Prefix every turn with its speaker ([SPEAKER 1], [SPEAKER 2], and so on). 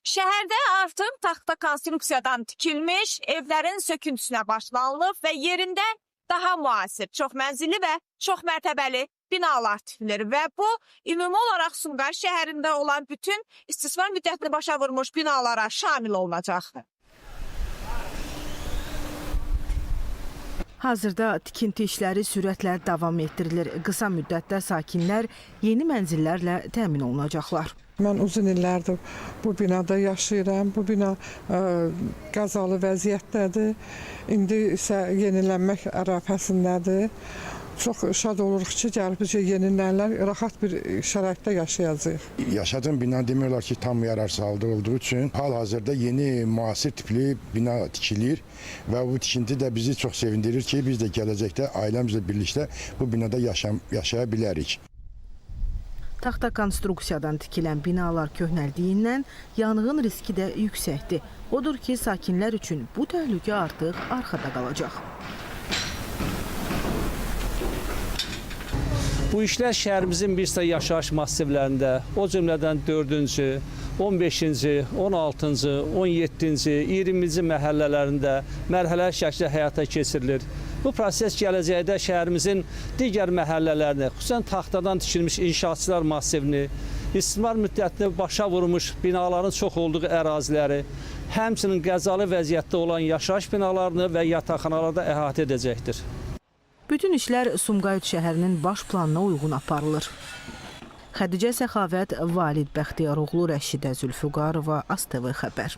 [SPEAKER 1] Şəhərdə artıq taxta konstruksiyadan tikilmiş evlərin söküntüsünə başlanılıb və yerində daha müasir, çox mənzilli və çox mərtəbəli binalar tikilir və bu ümumi olaraq Sumqayıt şəhərində olan bütün istismar müddətini başa vurmuş binalara şamil olunacaq.
[SPEAKER 2] Hazırda tikinti işləri sürətlə davam etdirilir. Qısa müddətdə sakinlər yeni mənzillərlə təmin olunacaqlar.
[SPEAKER 3] Mən uzun illərdir bu binada yaşayıram. Bu bina qəzalı vəziyyətdədir. İndi isə yenilənmək ərəfəsindədir. Çox şad oluruq ki, gəlib bizə yenilənlər, rahat bir şəraitdə yaşayacağıq.
[SPEAKER 4] Yaşadığım bina demək olar ki, tam yararsız halda olduğu üçün hal-hazırda yeni müasir tipli bina tikilir və bu tikinti də bizi çox sevindirir ki, biz də gələcəkdə ailəmizlə birlikdə bu binada yaşaya bilərik.
[SPEAKER 2] Taxta konstruksiyadan tikilən binalar köhnəldiyindən yanğın riski də yüksəkdir. Odur ki, sakinlər üçün bu təhlükə artıq arxada qalacaq.
[SPEAKER 5] Bu işlər şəhərimizin bir sıra yaşayış massivlərində, o cümlədən 4-cü, 15-ci, 16-cı, 17-ci, 20-ci məhəllələrində mərhələli şəkildə həyata keçirilir. Bu proses gələcəkdə şəhərimizin digər məhəllələrini, xüsusən taxtadan tikilmiş inşaatçılar massivini, istismar müddətini başa vurmuş binaların çox olduğu əraziləri, həmçinin qəzalı vəziyyətdə olan yaşayış binalarını və yataqxanaları da əhatə edəcəkdir.
[SPEAKER 2] Bütün işlər Sumqayıt şəhərinin baş planına uyğun aparılır. Xədicə Səxavət, Valid Bəxtiyaroğlu, Rəşidə Zülfüqarova, ASTV xəbər.